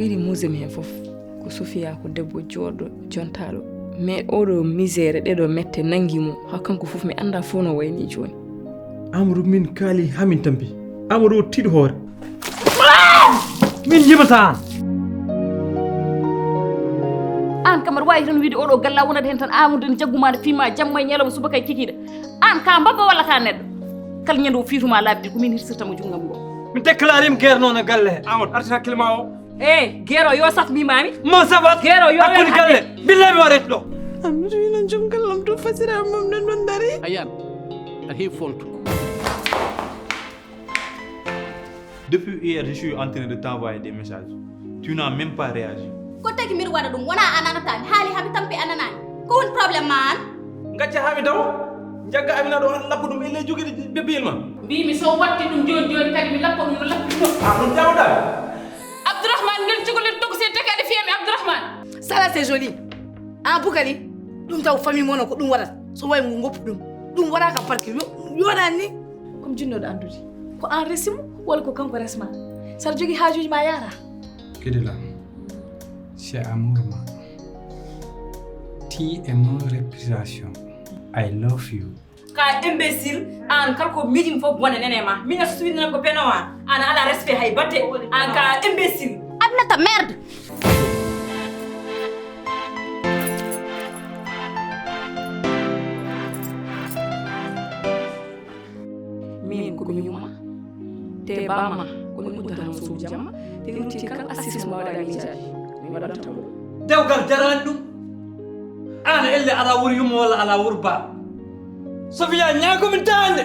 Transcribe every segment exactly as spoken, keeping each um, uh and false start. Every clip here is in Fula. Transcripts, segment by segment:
Iri muusde mi heen fof, ko Sofia, ko debbo jooɗɗo, jontaaɗo. Mais oɗo misère, ɗeɗo mette nanngi mo, haa kanko fof mi annda fof no wayni jooni. Amadou, min kaali haa min tampi. Amadou o tiiɗi hoore. Min njimata aan. Aan kam aɗa waawi tan wiide oɗo galle a wonat heen tan, Amadou ene jaggu ma, ene fii ma jamma e ñalawma, subaka e kikiiɗe. Aan ka mbabba walla ka neɗɗo? Kala ñande o fiitu ma laabi ɗiɗi, ko min hirsirta mo junngam ngo. Mi déclaré mo guerre noon e galle he. Amadou, artir hakkille ma o. Eey, guerre o yo saf mi maami. Mo safat. Guerre o yo hakkunde galle. Billahi mi waret ɗo. Amadou wi noon joom galle am to fasira mum nen ɗon dari. Ayaan, aɗa heewi fonto. Depuis hier, je suis en train de t'envoyer des messages. Tu n'as même pas réagi. Ko tagi mbiɗa waɗa ɗum, wona a nanata mi, haali hami tampi a nanaani. Ko woni problème ma aan? Ngacca haa mi dawa. Njagga Amina ɗo, an lappa ɗum e ley jogiiɗe bebiyel ma. Mbiimi so watti ɗum jooni jooni kadi mi lappa ɗum no lappi ɗum. Ah, ɗum jawɗa. Abdourahmane, ngel cukalel tokosel te kadi fiyami Abdourahmane. Ça là, c'est joli. Ah, Bougali, ɗum taw famille mono ko ɗum waɗata. So wayi mo ngoppu ɗum. Ɗum waɗa ka parke. Yo, yoɗani ni. Comme jinnoɗo anndude. Ko an resimo walla ko kanko resma? Saɗa jogii haajuuji ma yaara. Kidila, c'est amour ma. Ti et mon réputation. I love you. Ka imbécile, an kala ko miijimi fof bone nene ma. Min a suwinanam ko peno ma. An ala respect hay batte. An ka imbécile. Aminata merde. Min ko mi yumma. Te bamma ko mi uddata mo suudu jamma. Te rutti kala assises mo waɗa miijaaji. Mi waɗanta mo. Dewgal jarani ɗum. An elle ala wuro yumma walla ala wuro ba. Sofia ñaago min daande.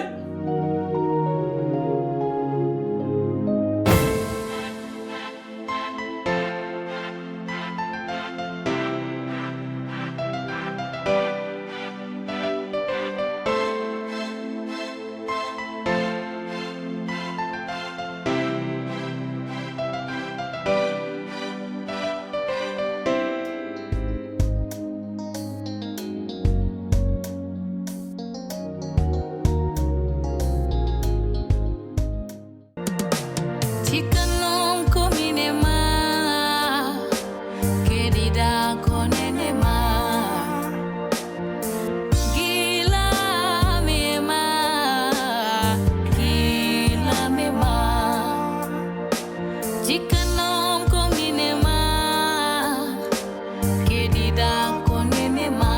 Cikkannoon ko min e ma, keɗiɗa ko nene ma. Gila mi e ma, gila mi e ma. Cikkannoon ko min e ma, keɗiɗa ko nene ma.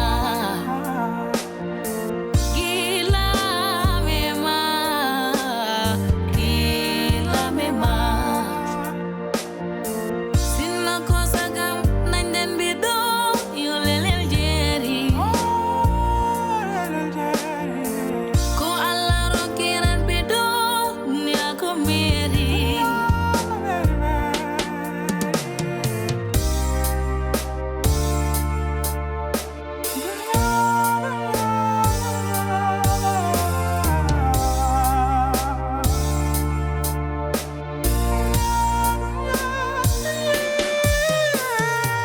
Gila mi e ma, gila mi e ma. Sinno ko sagam nañden ɓe ɗo yo lelel jeeri. Ko Allah rokkiran ɓe ɗo ni a ko meeri.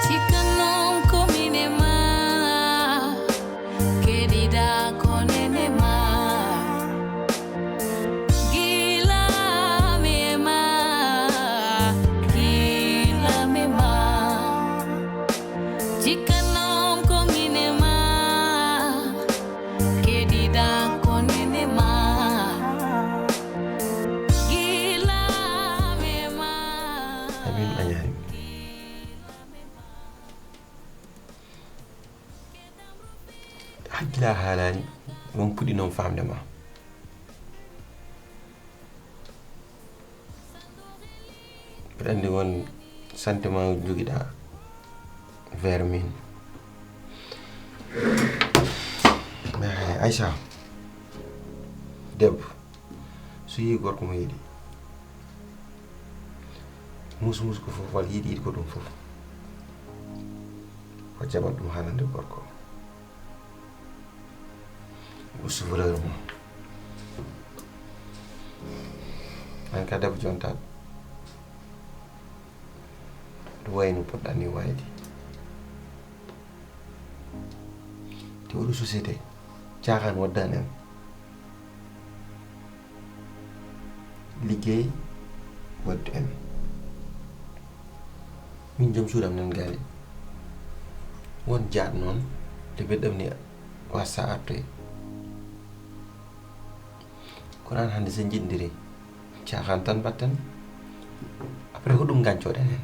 Cikkannoon ko min e ma, keɗiɗa ko nene ma. Gila mi e ma, gila mi e ma. Cikkannoon ko min e ma, keɗiɗa ko nene ma. Gila mi e ma. Amin a ñaari. Hakkila haalaani, won puɗi noon faamde ma. Mbeɗa anndi won sentiment jogiɗa vers min. Mais Aïcha, debbo, so yii gorko mo yiɗi, musu musu ko fof, walla yiɗi yiɗi ko ɗum fof, o jaɓat ɗum haalande gorko. Ustu valeur mum. An ka debbo jontaaɗo. Ɗum wayi no poɗɗa ni wayde. Te oɗo société, caaxaan waddani en. Liggéey waddu en. Min joom suudu am nan gaari. Won jaaɗo noon, nde mbeɗa ɗamni wasa artoy. Kono aan hannde so en njiɗdiri, caaxaan tan mbaɗten. Après ko ɗum ngañcoɗen heen.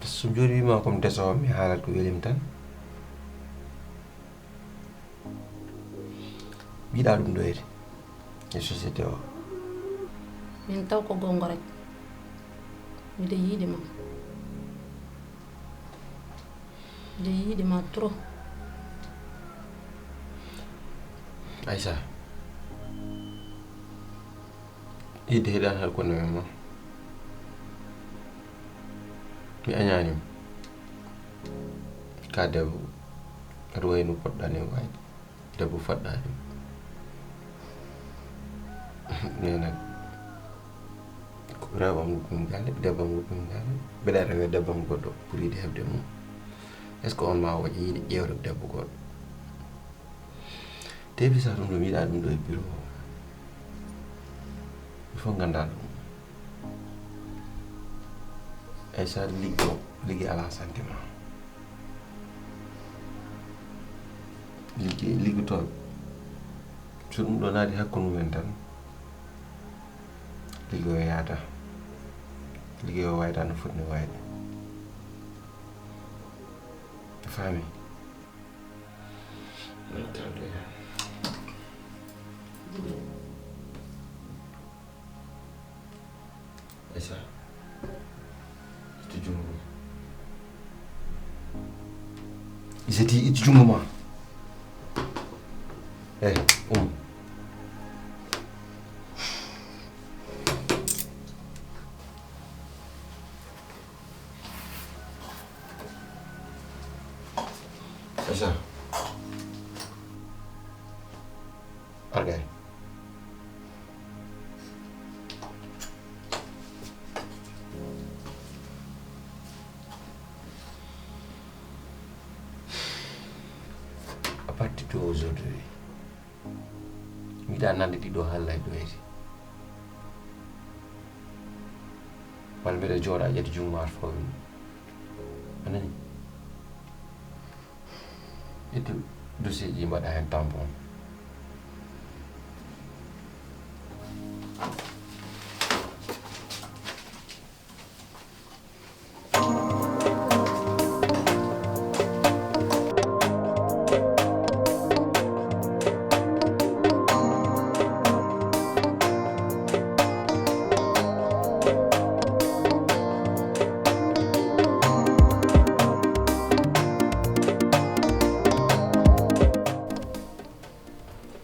Par ce que so jooni wiima ko mi deso, mi haalat ko welim tan. Mbiɗa ɗum ɗo ede e société o. Min taw ko gonga rek. Miɗa yiɗi ma. Miɗa yiɗi ma trop. Aïssa. Yiɗde heɗaani hal ko newe ma. Mi añaanima. Ka debbo, aɗa wayi no poɗɗa ni waayde. Debbo faɗɗaani. Mais nag, ko rewɓe am nokku mum galle, debbo am nokku mum galle. Mbeɗa rewa debbo am goɗɗo pour yiɗde heɓde mum. Est-ce que on ma waɗi yiɗi ƴeewde debbo goɗɗo? Te bisa ɗum ɗo mi yiɗa ɗum ɗo e bureau o. Il faut ngannda ɗum. Ay sa liggo, liggi ala sentiment. Liggi, liggotooɓe. So ɗum ɗo naati hakkunde mumen tan, liggo o yaata. Liggo o wayta no foti ni wayde. A faami? Esa. Ittu junngo ma. Isati, ittu junngo ma. Eh, um. Esa. Argay. À partir de aujourd'hui, mi yiɗa nande ɗiɗo haalay ɗo ete. Walla mbeɗa jooɗa ƴetti junngo ma aɗa fawii. A nani? Ittu dossier ji mbaɗa heen tampon.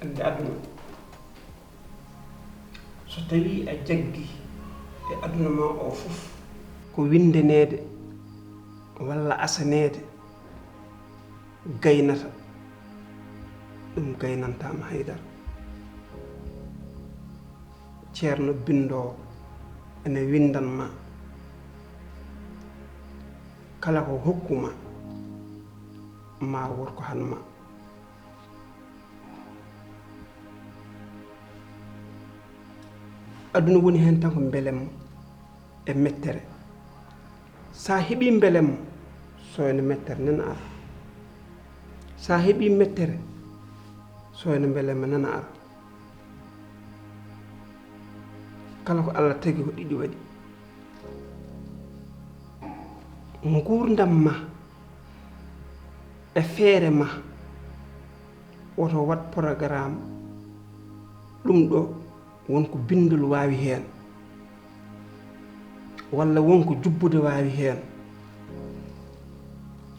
Ande aduna, so tawi a jaggi e aduna ma o fof, ko windaneede walla asaneede gaynata, ɗum gaynantaama haydara. Ceerno binndoowo ene winndan ma, kala ko hokku ma, ma wor ko han ma. Aduna woni heen tan ko mbelemma e mettere. Sa heɓi mbelemma, so ene mettere nana ara. Sa heɓi mettere, so ene mbelemma nana ara. Kala ko Allah tagi ko ɗiɗi waɗi. Nguurndam ma e feere ma, woto waɗ programme ɗum ɗo won ko binndol waawi heen, walla won ko jubbude waawi heen,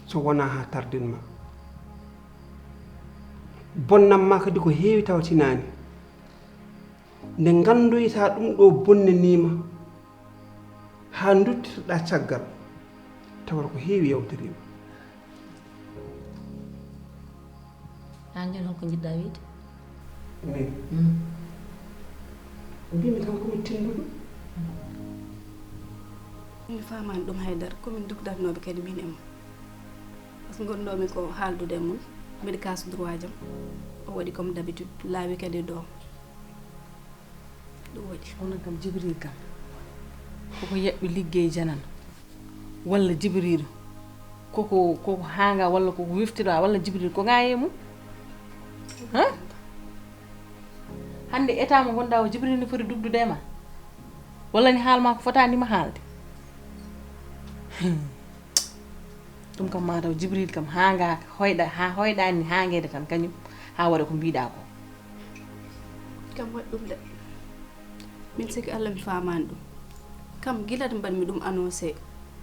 so wonaa haa tardin ma. Bonnam ma kadi ko heewi tawa tinaani. Nde nganndoyta ɗum ɗo bonnanii ma, haa nduttirɗa caggal, tawata ko heewi yawtoriima. Aan jooni holko njiɗɗa wiyde? Min? Mm. Mbimi tan ko mi tinduɗo. Mi faamaani ɗum haydara, ko min dukdatnooɓe kadi min e mon. Par ce que ngonɗoomi ko haaldude e mon, mbiɗa kaasa droit jam, o waɗi comme d'habitude, laawi kadi e doom. Ɗum waɗi. Onon kam Jibril kam, Koko yaɓɓi liggey janan walla Jibril? Koko koko hanga walla koko weftiɗa walla Jibril ko ngaye mum? Ha? Hande état mo gonɗa o, Jibril ni foti dugdude e ma? Walla ni haal ma ko fotani ma haalde? Hmm. Ɗum kam mataw Jibril kam hangaka hoyɗa ha hoyɗani hangede tan kañum ha waɗa ko mbiɗa ko. Kam waɗ ɗum de. Min siki Allah mi famani ɗum. Kam gila de mbaɗmi ɗum annoncé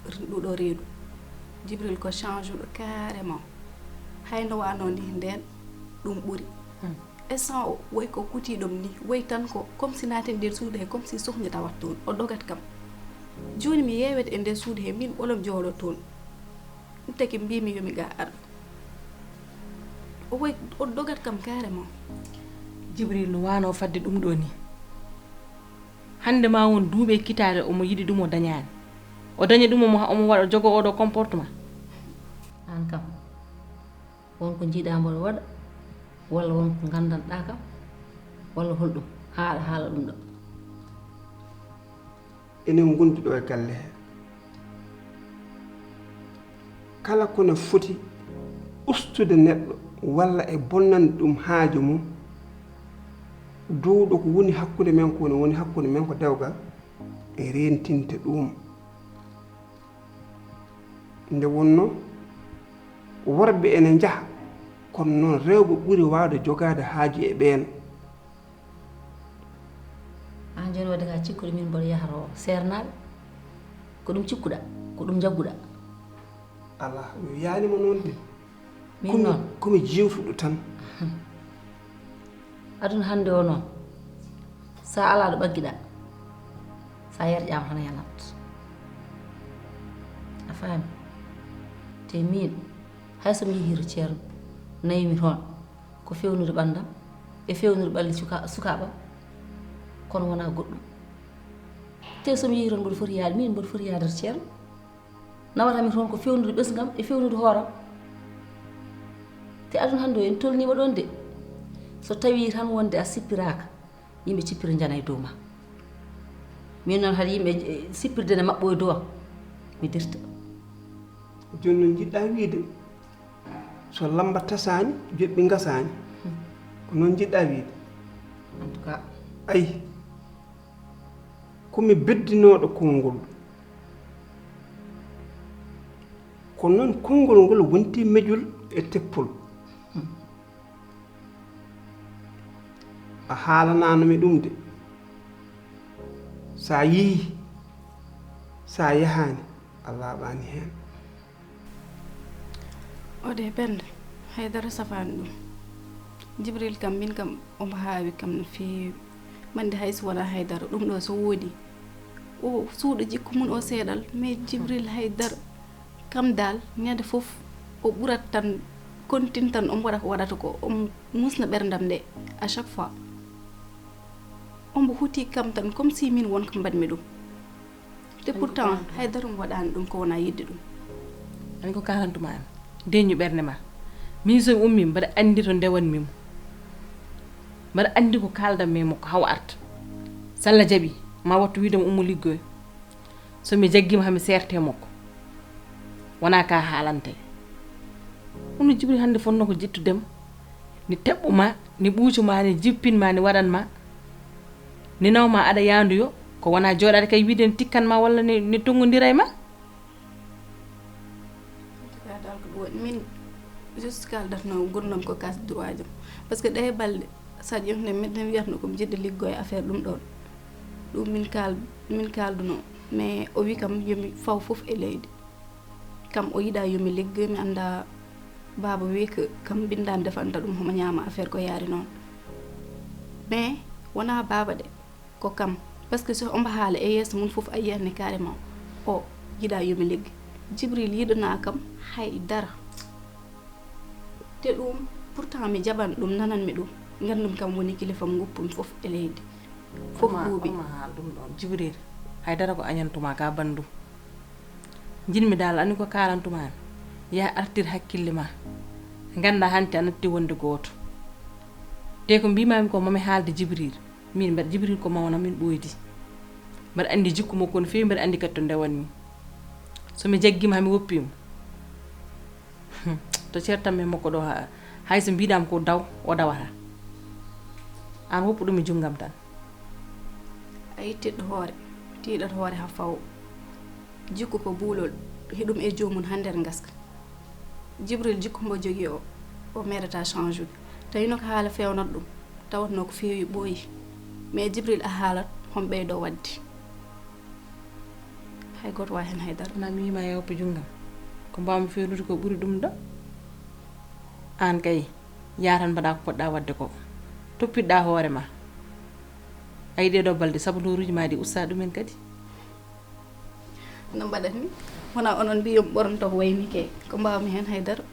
ɗuɗo reedu. Jibril ko change ɗo carrément. Hay no wano ni nden ɗum ɓuri. Instant o way ko kutiɗom ni, way tan ko comme si naati nder suudu he, comme si sohni tawat toon o dogat kam. Joni mi yewete e nder suudu he, min ɓolom jooɗo toon. Ɗum taki mbimi yomi ga ar. O way o dogat kam carrément. Jibril no wano fadde ɗum ɗo ni. Hande ma won duuɓe kitaale omo yiɗi ɗum o dañaani. O daña ɗum omo omo waɗa jogo oɗo comportement. An kam won ko jiiɗa mboɗo waɗa walla won ko gandanɗa kam walla holɗum haala haala ɗum ɗo. Enen ngondi ɗo e galle he, kala kone foti ustude neɗɗo walla e bonnande ɗum haaju mum, duuɗo ko woni hakkunde men ko ne woni hakkunde men ko dewgal, e rentinte ɗum. Nde wonno worɓe ene njaha, kono noon rewɓe ɓuri waawde jogaade haaju e ɓeen. An joni wadde ka cikkuɗo min mboɗo yahata o seernaaɓe? Ko ɗum cikkuɗa? Ko ɗum njagguɗa? Alaa, mi wiyaanima noon de. Min noon komi jiwtuɗo tan. Aduna hannde o noon, so a alaa ɗo ɓaggiɗa, so a yerƴaama tan a yanat. A faami? Te miin, hay so mi yehii to ceerno, nawi mi toon ko feewnude ɓalli am e feewnude ɓalli suka- sukaaɓe am, kono wonaa goɗɗum. Te so mi yehii toon mboɗo foti yahde, miin mboɗo foti yahde to ceerno. Nawata mi toon ko feewnude ɓesngu am e feewnude hooram. Te aduna hannde o en tolniima ɗoon de. So tawii tan wonde a sippiraaka, yimɓe cippira njana e dow ma. Min noon hade yimɓe sippirde ne maɓɓo e dow am, mi dirta. Jooni noon njiɗɗa wiide so lamba tasaani joɓɓi ngasaani, ko noon njiɗɗa wiide? En tout cas, Ayi, ko mi beddinooɗo konngol. Ko noon konngol ngol wonti mejol e teppol. A haalanaano mi ɗum de. So a yehii, so a yahaani, a laaɓaani heen. O de Penda, haydara safaani ɗum. Jibril kam, min kam omo haawi kam no feewi. Mande hay so wonaa haydara, ɗum ɗo so woodi. O suuɗa jikku mum o seeɗal, mais Jibril haydara. Kam daal, ñande fof o ɓurat tan, kontin tan omo waɗa ko waɗata ko, omo musna ɓerndam nde à chaque fois. Omo huti kam tan comme si min won ko mbaɗmi ɗum. Te pourtant haydara mo waɗaani ɗum ko wona yidde ɗum. Ani ko kalantuma an, deñu ɓernde ma. Min so mi ummi mbaɗa anndi to ndewanmi mo. Mbaɗa anndi ko kaldanmi e makko haw arta. So Allah jaɓi ma wattu wiide mo ummo liggoyo. So mi jaggima hami serte e makko. Wona ka haalante. Hono Jibril hannde fotno ko jittudema. Ni teɓɓuma, ni ɓuucuma, ni jippinma, ni waɗanma. Ni nawma aɗa yaanduyo, ko wona jooɗaade kay wiide ni tikkanma walla ni, ni tongodira e ma. Ka dal ko ɗum waɗi min juste kaldatno gurdam ko kas droit jam. Parce que ɗe balɗe sa ƴeewte miɗen wiyatno komi jiɗɗo liggo e affaire ɗum ɗon. Ɗum min kal min kalduno, mais o wi kam yomi faw fof e leydi. Kam o yiɗa yomi liggo, mi annda. Baaba wi ko kam mbindan defanta ɗum homo ñaama affaire ko yaari noon. Mais wona baaba de, ko kam. Parce que so omo haala e yeeso mum fof a yiyatni carrément o yiɗa yomi liggo. Jibril yiɗana kam hay dara. Te ɗum pourtant mi jaɓan ɗum, nananmi ɗum. Ngandum kam woni kilifam, nguppum fof e leydi. Fof ɓuuɓi. Oma haal ɗum ɗon Jibril. Haydara ko añantuma ka bandum. Jinmi dal ani ko kalantuma an. Ya artir hakkille ma. Ganda hanti a natti wonde gooto. Te ko mbimami ko mami haalde Jibril. Min mbaɗa Jibril ko mawna min ɓoydi. Mbeɗa anndi jikku makko no feewi, mbeɗa anndi kadi to ndewanmi. So mi jaggiima haa mi woppiima, to ceertam e makko ɗo, ha-, hay so mbiɗaama ko daw, o dawata. Aan woppu ɗum e junngam tan. A ittiɗo hoore, tiiɗat hoore haa fawo. Jikku ko buulol, hiɗum e joomum haa nder ngaska. Jibril jikku mbo jogii o, o meeɗataa change ude. Tawi no ko haala feewnata ɗum, tawatnoo ko feewi ɓooyi. Mais Jibril a haalat hon ɓeydo waɗde. Hay gooto waa heen hay dara. Wonaa mi wiima e woppa junngam. Ko mbaawmi feewnude ko ɓuri ɗum ɗo. Aan kay, yaa tan mbaɗaa ko poɗɗaa waɗde ko. Toppiɗaa hoore ma. A yiɗi ɗo balɗe sabu ndooruuji ma ɗi usta ɗumen kadi. No mbaɗat ni? Wona onon mbiyon ɓornto ko wayni ke. Ko mbaawmi heen hay dara.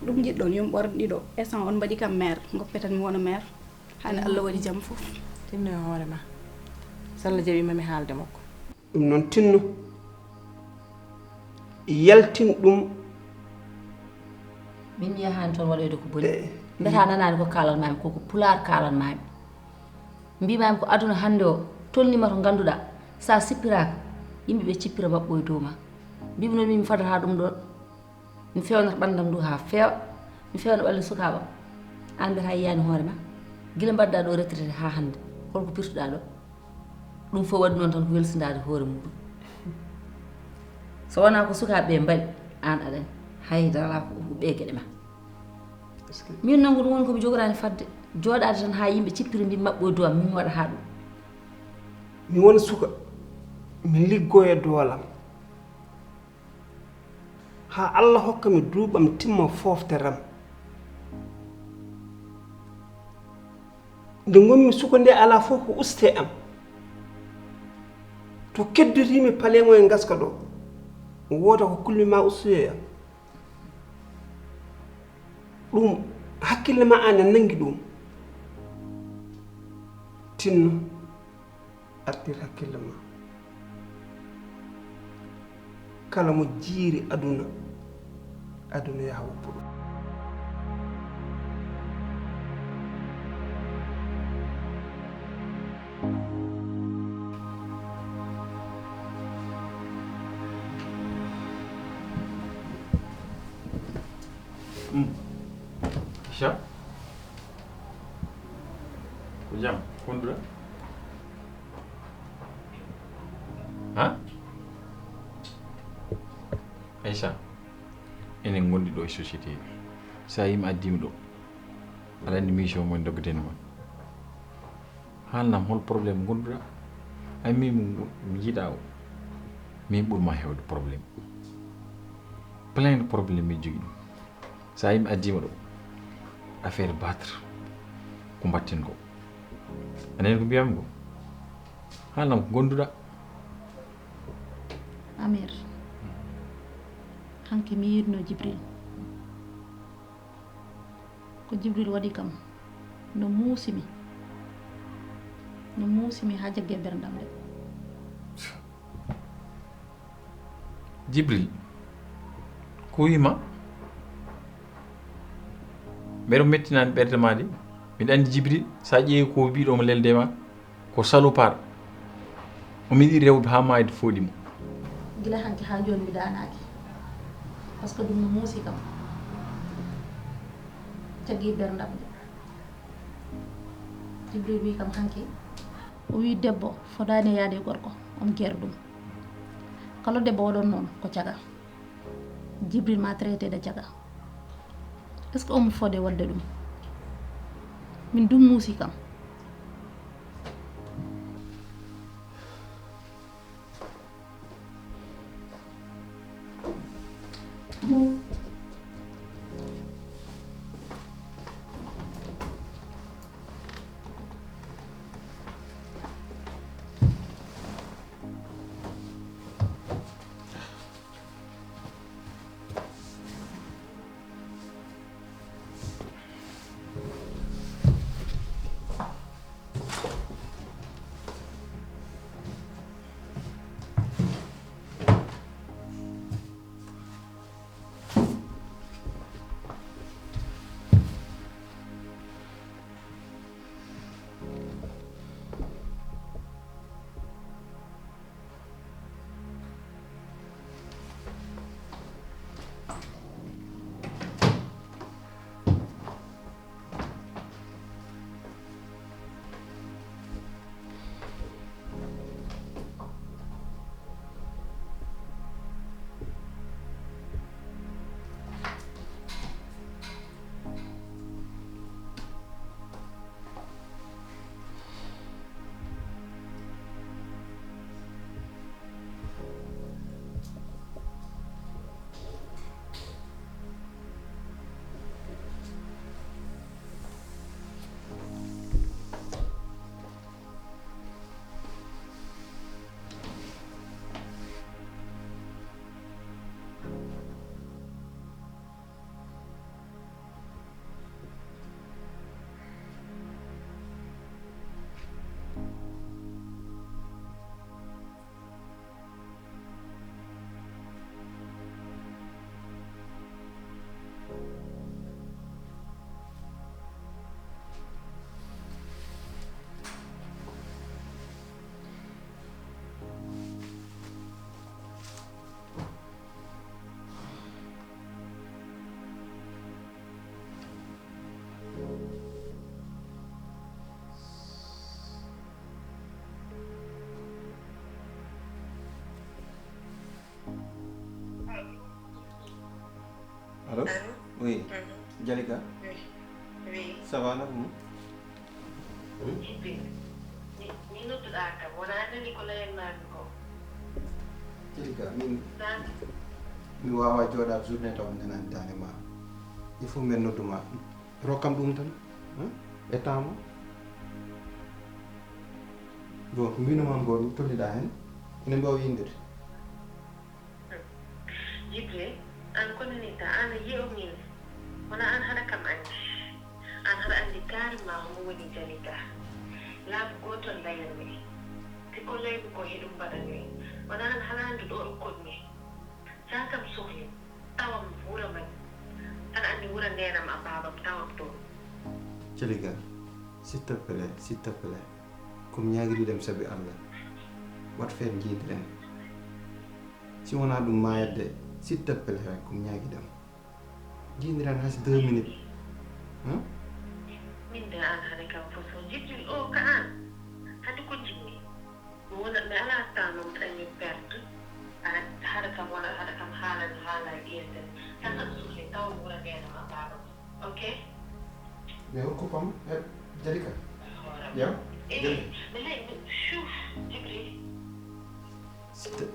Ɗum njiɗɗon, yon ɓorn ɗiɗo. Instant on mbaɗi kam maire, ngoppe tan mi wona maire. Hani Allah waɗi jam fof. Tinno e hoore ma. So Allah jaɓiima mi haalde makko. Ɗum noon tinno. Yaltin ɗum. Min mi yahaani toon waɗoyde ko boni. Eh, mbiyata nanaani ko kaalan maami, koko pulaar kaalan maami. Mbimaami ko aduna hannde o tolnima to ngannduɗaa, sa sippiraaka, yimɓe ɓe cippira maɓɓo e dow ma. Mbimi noon min mi fadata ɗum ɗon. Mi fewnata ɓanndam ndu haa feewa. Mi fewna ɓalli sukaaɓam. Aan mbiyata a yiyaani hoore ma. Gila mbaɗɗaa ɗo retraité haa hannde. Holko pirtuɗaa ɗo? Ɗum fof waɗi noon tan ko welsindaade hoore muɗum. So wonaa ko sukaaɓe ɓe mbaɗi, aan aɗani. Hay dara alaa ko ɓe geɗe ma. Est-ce que Min noon ko ɗum woni ko mi jogoraani fadde. Jooɗaade tan haa yimɓe cippira mbi maɓɓo e dow am, min mi waɗa haa ɗum. Mi wona suka, mi liggoya doolam. Haa Allah hokka mi duuɓam timma foofteram. Nde ngonmi suka nde alaa fof ko uste am. To keddotiimi palengo e ngaska ɗo, woota ko kulmi ma ustoyoya. Ɗum hakkille ma an a nangi ɗum. Tinno, artir hakkille ma. Kala mo jiiri aduna, aduna yaha woppuɗo. Hmm. Aïcha? Ko jam? Konduɗa? Ha? Aïcha, enen ngondi ɗo e société. Sa yimi addimi ɗo, aɗa andi mission mo en doggeten ma. Haalnam hol problème ngonduɗa? Ay, min mi, mi yiɗa o. Min ɓurma hewde problème. Plein de problème mi jogi ɗum. Sa yimi addima ɗo, affaire battre ko mbatten ko. A nani ko mbiyami ko? Haalnam ko ngonduɗa? Amir, hanki mi yiɗno Jibril. Ko Jibril waɗi kam, no muusi mi. No muusi mi haa jaggi e berndam de. Jibril, ko wima? Mbeɗo mettinani ɓerde ma de. Miɗa andi Jibril, sa ƴeewi ko mbiɗo mo lelde ma, ko salopard. Omo yiɗi rewde haa maayde fooɗi mo. Gila hanki haa jooni mi daanaaki. Par ce que ɗum no muusi kam. Jaggi berndam de. Jibril wi kam hanki. O wi debbo fodaani yaade e gorko, omo jeera ɗum. Kala debbo waɗon noon ko caga. Jibril ma traité de caga. Est-ce que omo fode waɗde ɗum? Min ɗum muusi kam. Oui. Mhm. Jalika. Oui. Oui. Ça va, naka mo? Hmm? Jibi, mi, mi nodduɗaa kam, wonaa a nani ko layanmaami ko? Jalika, min, mi waawaa jooɗaade journée taw mi nanaani daande ma. Il faut mbeɗa noddu ma. Rokkam ɗum tan, hein? Ɓe taamo. Bon, ko mbinoma mbo mi tolniɗaa heen. Ene mbaawi yindude. Jibril, aan ko nanirɗaa, aan a yi'o min. Wona aan haɗa kam anndi. Aan haɗa anndi carrément homo woni Jalika. Laamu gootol layirmi. Si ko laymi ko heɗum mbaɗanmi. Wona aan haɗa anndi ɗo ɗo koɗmi. Sa kam sohli, tawam wura men. Aɗa anndi wura neenam a baabam tawam toon. Jalika, s'il te plaît, s'il te plaît. Ko mi ñaagiri ɗam sabi Allah. Wat feere njiidiren. Si wonaa ɗum maayat de, s'il te plaît, ko mi ñaagi ɗam. Njiidiren hay so deux minutes. Hein? Min de aan hade kam fof so Jibril o ka aan. Hade ko njiɗmi. Mi wona, mi alaa temps noon dañi perte. Aɗa haɗa kam wona, haɗa kam haalani haala e ɓiyen nden. Tan aɗa sohli taw mi wura neenam a baabam. Ok. Mais on coupam, eh, Jalika. Horam. Ya? Eh, Jalika. Mais like, mais, shuf, Jibril. C'était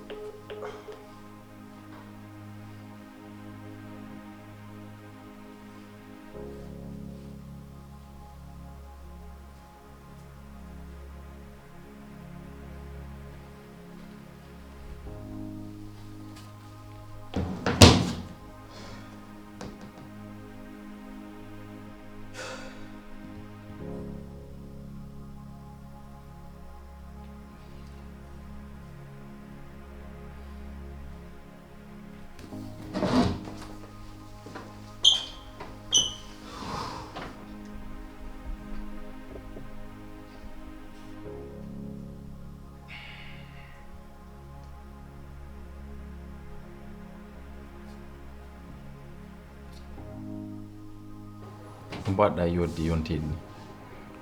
Ko mbaɗɗa yodde yonteeɗi ni?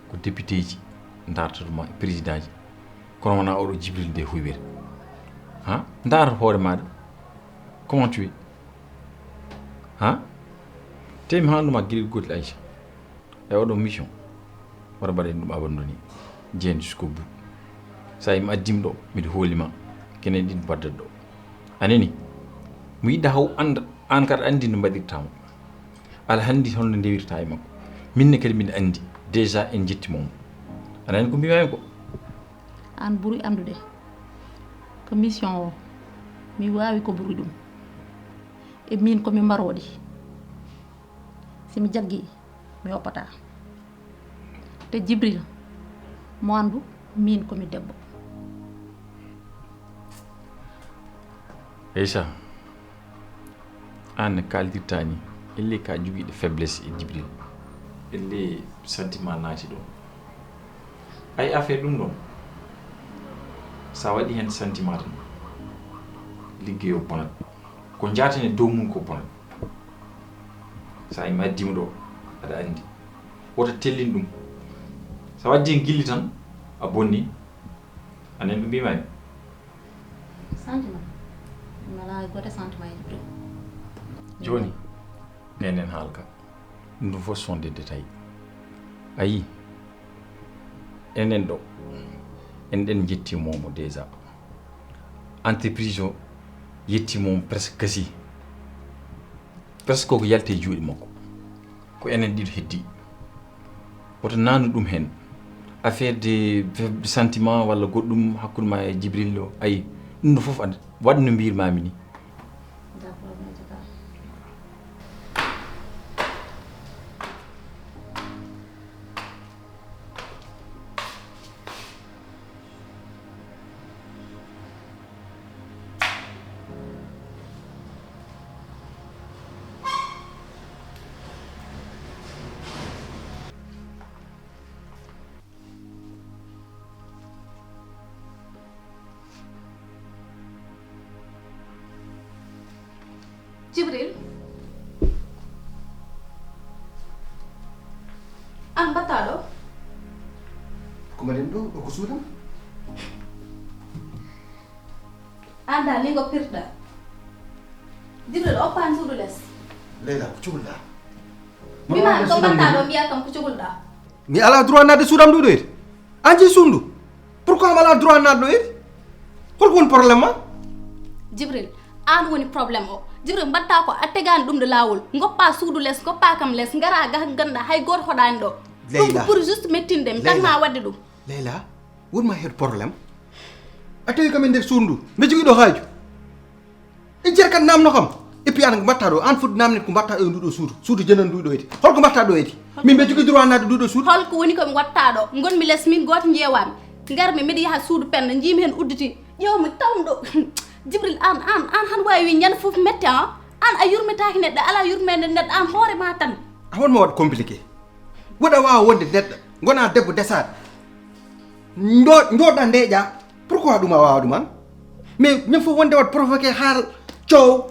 Ko députéji ndartotoma e présidentji. Kono wona oɗo Jibril nde huywere. Ha? Ndar hoore maɗa. Comment tu es? Ha? Te mi haalnuma gueɗel gotel, Aïcha. E oɗo mission. Wara mbaɗen ɗum abandonné. Jeen jusqu'au bout. Sa yima addimi ɗo, miɗo hoolima. Kenen ɗin baddat ɗo. A nani? Mo yiɗɗa haw anda, an kadi andi no mbaɗirtamo. Ala handi holno ndewirta e makko. Minne kadi miɗo andi. Déjà en jettimo mo. A nani ko mbimami ko? An ɓuri andude. Ko mission o. Mi wawi ko ɓuri ɗum. E min ko mi mbaroɗi. Si mi jaggi, mi woppata. Te Jibril, mo andu, min ko mi debbo. Aïcha, an no kaldirta ni, elle ka jogiiɗo faiblesse e Jibril. Elle sentiment naati ɗo. Ay affaire ɗum ɗon, sa waɗi hen sentiment tan, liggey o bonat. Ko jaatane dow mum ko bonat. Sa yima addima ɗo, aɗa andi. Woto tellin ɗum. Sa waddi hen gilli tan, a bonni. Anen ɗum mbimami. Sentiment. Mi alaa hay gooto sentiment e Jibril. Jooni, nenen haala ka. Ɗum ɗum fof sont des détails. A yii, enen ɗo, en ɗen jettiima mo déjà. Entreprise o yettiima mo presque gasi. Presque ko yalti e juuɗe makko. Ko enen ɗiɗo heddi. Woto naanu ɗum heen. Affaire de, de sentiment walla goɗɗum hakkunde ma e Jibril o, ayi, ɗum ɗo fof ad-, waɗ no mbirmami ni. D'accord, Maître Ka. Jibril, an mbaɗɗa ɗo? Ko mbaɗen ɗo? Ɗo ko suudam? An da lingo pirɗa. Jibril, oppan suudu les. Leyla, ko cukalɗa? Mi ma ko mbaɗɗa ɗo, mbiya kam ko cogulɗa. Mi ala droit naatde suudam ɗo ɗoyde. An jeyi suudu ndu. Pourquoi mi ala droit naatde ɗo ɗoyde? Holko woni problème ma? Jibril, an woni problème o. Jibril, mbaɗta ko a tegani ɗum ɗo laawol. Ngoppa suudu les, ngoppa kam les, ngara ga ganduɗa hay goto hoɗani ɗo. Ɗum ko pour juste mettinde mi tan ma wadde ɗum. Leyla, wonma heɗo problème. A tawi kam e nder suudu ndu. Mbe jogui ɗo haaju. E jeere kadi namno kam. Et puis an ko mbatta ɗo, an foti namnet ko mbatta e ndu ɗo suudu. Suudu jenan ndu ɗo eti. Holko mbatta ɗo eti? Min mbe jogui droit naatde ndu ɗo suudu. Holko woni ko mi watta ɗo? Ngonmi les min goto jeewami. Ngarmi mbiɗa yaha suudu Penda, jiimi hen udditi. Ƴewmi tawmi ɗo. Jibril, an, an, an han wawi wi ñande fof metti, an? An a yurmetaki neɗɗo, ala yurmede neɗɗo, an hoore ma tan. A wonma waɗ compliqué. Woɗa wawa wonde neɗɗo, gona debbo desaɗo. Njo-, joɗɗa ndeƴa. Pourquoi ɗum a wawa ɗum an? Mais min fof wonde waɗ provoqué haal coow.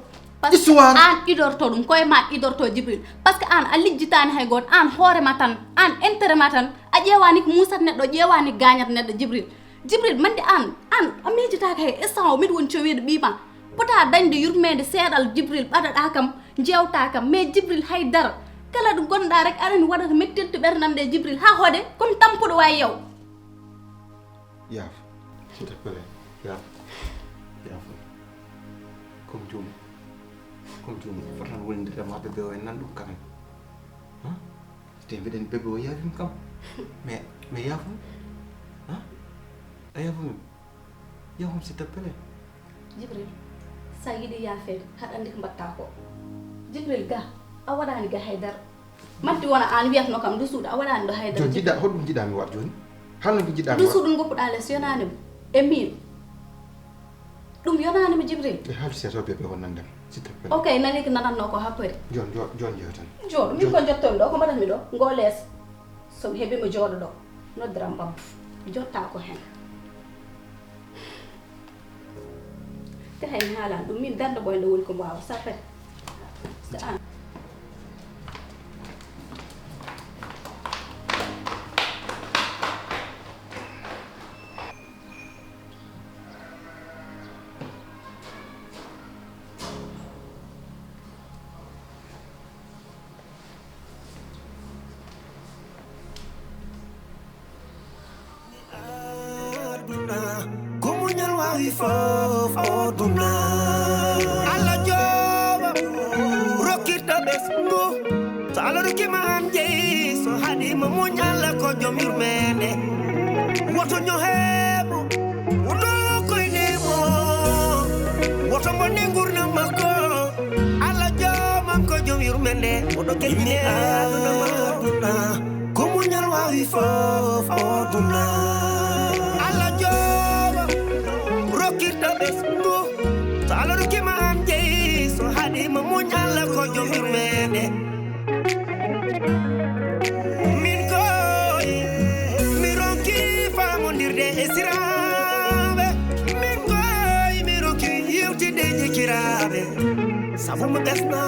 Histoire. An idorto ɗum, koye ma idorto Jibril. Parce que an a lijjitani hay goto, an hoore ma tan, an intérêt ma tan. A ƴeewani ko musat neɗɗo, ƴeewani ko gañat neɗɗo Jibril. Jibril, mande an, an a miijitaaka he instant o miɗo woni cowiiɗo ɓii ma. Pota dañde yurmeende seeɗal Jibril ɓadaɗa kam, jewta kam. Mais Jibril hay dara. Kala ɗo gonɗa rek aɗa andi waɗata mettirde ɓernam nde Jibril. Ha hoode, komi tampuɗo wawi yaw. Yaaf, s'il te plaît, yaaf, yaaf. Comme juum, comme juum, fotan wonindire ma ɓe ɓe o en nan ɗum quand même. Hein? Te mbiɗen bébé o yaafim kam. Mais, mais yaafum. Hein? A yaafum. Yaafum s'il te plaît. Jibril, sa yiɗi yaafeede, haɗa andi ko mbatta ko. Jibril ga, a waɗani ga haydara. Manti wona an wiyatno kam ndu suudu, a waɗani ɗo haydara. Joni jiɗɗa, holɗum jiɗɗa mi waɗ joni? Haalno ko jiɗɗa mi waɗ? Ndu suudu ngoppuɗa les yonani mo. E min. Ɗum yonani mo Jibril. E haalti seeto bébé o nandem, s'il te plaît. Ok, nani ko nanatno ko hakkori. Jon, jon, jon jeeyo tan. Jooɗo, min ko jottomi ɗo, ko mbaɗatmi ɗo, ngo les. So mi heɓi mo jooɗo ɗo, noddiram babbo. Jotta ko hen. Te hay mi haalan ɗum, min darde ɓoyde woni ko mbawa, sa fati. So an. Aduna, ko muñal wawi fof o duna. Allah jooma, rokkirta ɓesngu. So Allah rokkima an jeyi, so haɗima muñal ko joom yurmende. Woto ñoheemo, woto koynemo, woto bonne gurdam makko. Allah joomam ko joom yurmende, oɗo keɓine aduna ma aduna. Ko muñal wawi fof o duna. Allah jooma, rokkirta ɓesngu. So Allah rokkima an jeyi, so haɗima muñal ko joom yurmende. Min koy, mi ronki famondirde e siraɓe. Min koy, mi ronki yewtide e jikiraɓe. Sabu mo ɓesna.